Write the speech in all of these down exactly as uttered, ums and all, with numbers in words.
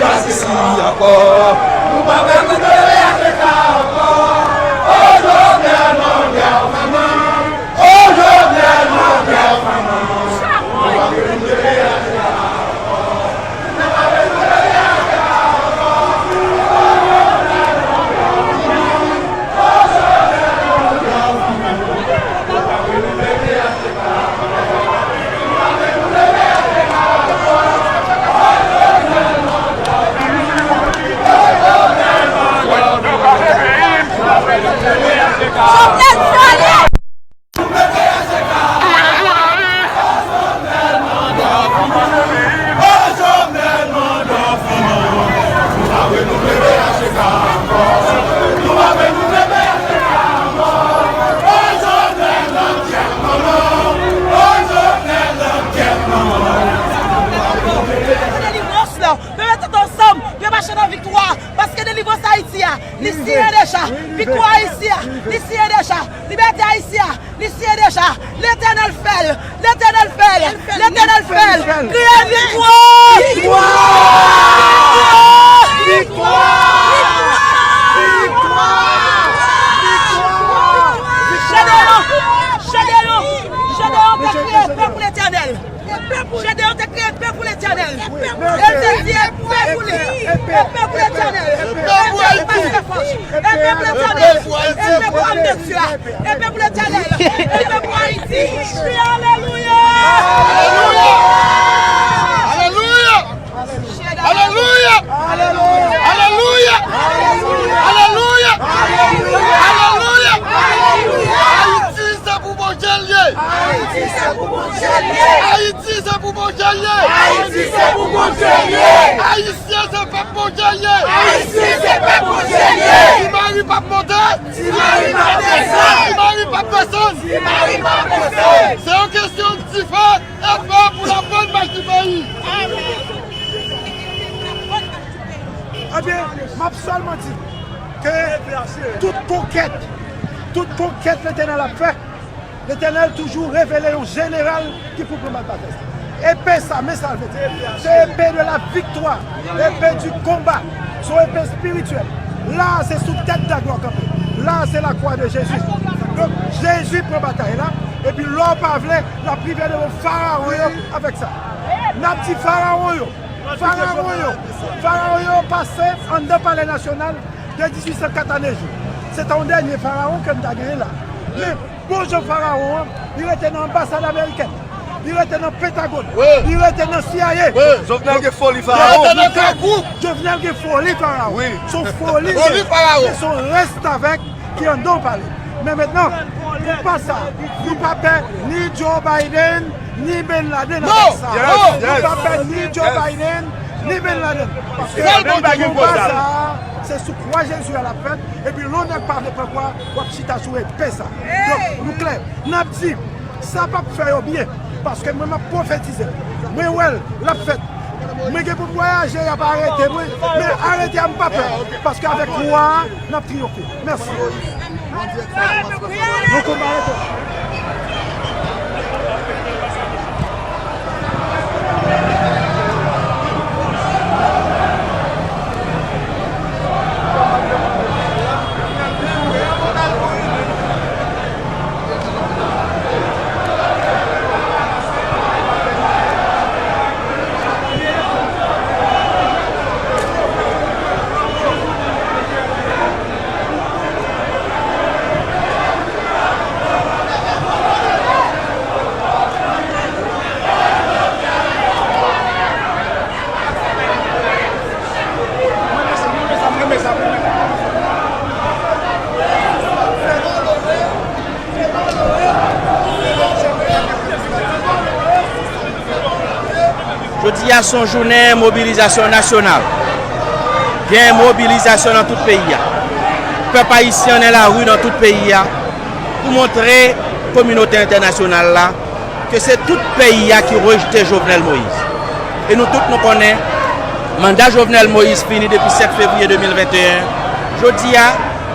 Masisi ankò. Nou pa pè pou P P H T K ankò. O Jovenel, mande w fini. O Jovenel, mande w fini. Delivrans la, nou mete tèt ansanm, nou mache nan viktwa, paske delivrans Ayiti a, li siyen deja, viktwa Ayiti a, li siyen deja, libète Ayiti a, li siyen deja. Letènèl fè l, Letènèl fè l, Letènèl fè l. Kriye viktwa! Viktwa! Viktwa! Jedeyon, Jedeyon, Jedeyon te kriye epè pou Letènèl. Jedeyon te kriye epè pou Letènèl. E l te di epè pou li. Epè pou Letènèl. Epè pou Pastè Fòch. Epè pou Letènèl. Epè pou Òm de Dye a. Epè pou Letènèl. Epè pou Ayiti. Kriye alelouya! Alelouya! Alelouya! Alelouya! Ayiti se pou Bondye l ye! Ayiti se pou Bondye l ye! Ayiti se pou Bondye l ye! Ayiti se pou Bondye l ye! Ayisyen se pèp Bondye l ye! Ayisyen se pèp Bondye l ye! Ti Mari p ap monte! Ti Mari p ap desann! Ti Mari p ap desann! Ti Mari p ap desann! Se yon kesyon dife! Epa pou labann maji peyi. Ebyen, m ap sèlman di ke tout konkèt, tout konkèt Letènèl ap fè, Letènèl toujou revele yon jeneral ki pou pran batay sa. Epe sa, men sa l vle di. Se epe de la viktwa, epe di konba, se yon epe espirityèl. La, se sou tèt Daglo a kanpe. La, se lakwa de Jezi. Donk, Jezi pran batay la, epi lè w pa vle, l ap rive devan farawon yo avèk sa. N ap di farawon yo, farawon yo, farawon yo pase anndan Palè Nasyonal de dizuit san kat a nejou. Se ta yon dènye farawon ke m ta genyen la. Men, bon jan farawon an, li rete nan anbasad amerikèn. Li rete nan Pentagòn. Wi. Li rete nan C I A. Wi. Jovenel gen foli farawon. Li rete nan kagou. Jovenel gen foli farawon. Wi. Se yon foli. Foli farawon. Men se yon restavèk ki anndan palè. Men mentnan, nou pa sa, nou pa pè ni Joe Biden, ni Ben Laden avèk sa. Non. Nou pa pè ni Joe Biden, ni Ben Laden. Paske konba sa, se sou kwa Jezi a l ap fèt. Epi lè w nèg pa vle pran kwa, w ap chita sou epe sa. Donk, nou klè. N ap di, sa p ap fè yo byen. Paske mwen, m ap pwofetize. Mwen wè l, l ap fèt. Mwen gen pou m vwayaje, y ap arete mwen. Men arete a, m pa pè. Paske avèk kwa a, n ap triyonfe. Mèsi. Nou konba ankò. Jodi a se yon jounen mobilizasyon nasyonal. Gen mobilizasyon nan tout peyi a. Pèp ayisyen nan lari nan tout peyi a pou montre kominote entènasyonal la ke se tout peyi a ki rejte Jovenel Moïse. E nou tout nou konnen manda Jovenel Moïse fini depi sèt fevriye de mil venteyen. Jodi a,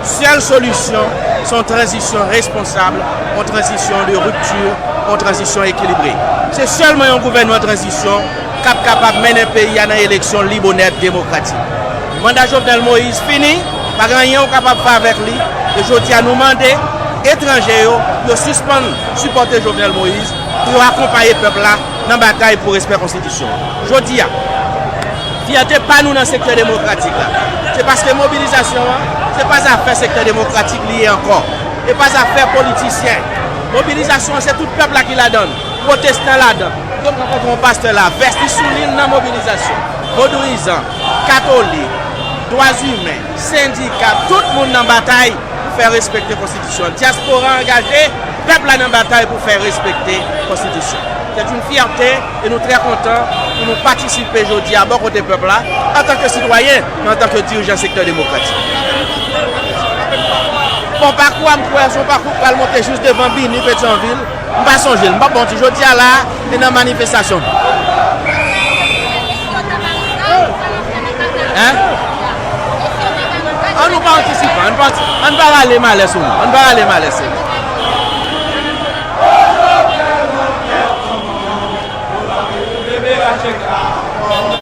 sèl solisyon se yon tranzisyon responsab, yon tranzisyon de ripti, yon tranzisyon ekilibre. Se sèlman yon gouvènman tranzisyon k ap kapab mennen peyi a nan eleksyon lib, onèt, demokratik. Manda Jovenel Moïse fini, pa gen anyen ou kapab fè avèk li. E jodi a nou mande etranje yo pou yo sispann sipòte Jovenel Moïse, pou yo akonpaye pèp la nan batay pou respè konstitisyon. Jodi a, fyète pa nou nan sektè demokratik la, se paske mobilizasyon an, se pa zafè sektè demokratik li ye ankò. E pa zafè politisyen. Mobilizasyon an, se tout pèp la ki ladan l. Pwotestan ladan. Yo rankontre yon pastè la, vès li sou li nan mobilizasyon. Vodouyizan, katolik, dwa imen, sendika, tout moun nan batay pou fè respekte konstitisyon. Dyaspora angaje, pèp la nan batay pou fè respekte konstitisyon. C'est une fierté e nou trè kontan pou nou patisipe jodi a bò kote pèp la, antanke sitwayen, men antanke dirijan sektè demokratik. Bon, pakou a, m kwè se yon pakou k pral monte jis devan Bini, Petyonvil. M pa sonje l. M p ap ba w manti. Jodi a la, e nan manifestasyon. Hein? An nou pa antisipe, an nou pa, an nou pa rale malè sou nou. An nou pa rale malè sou nou.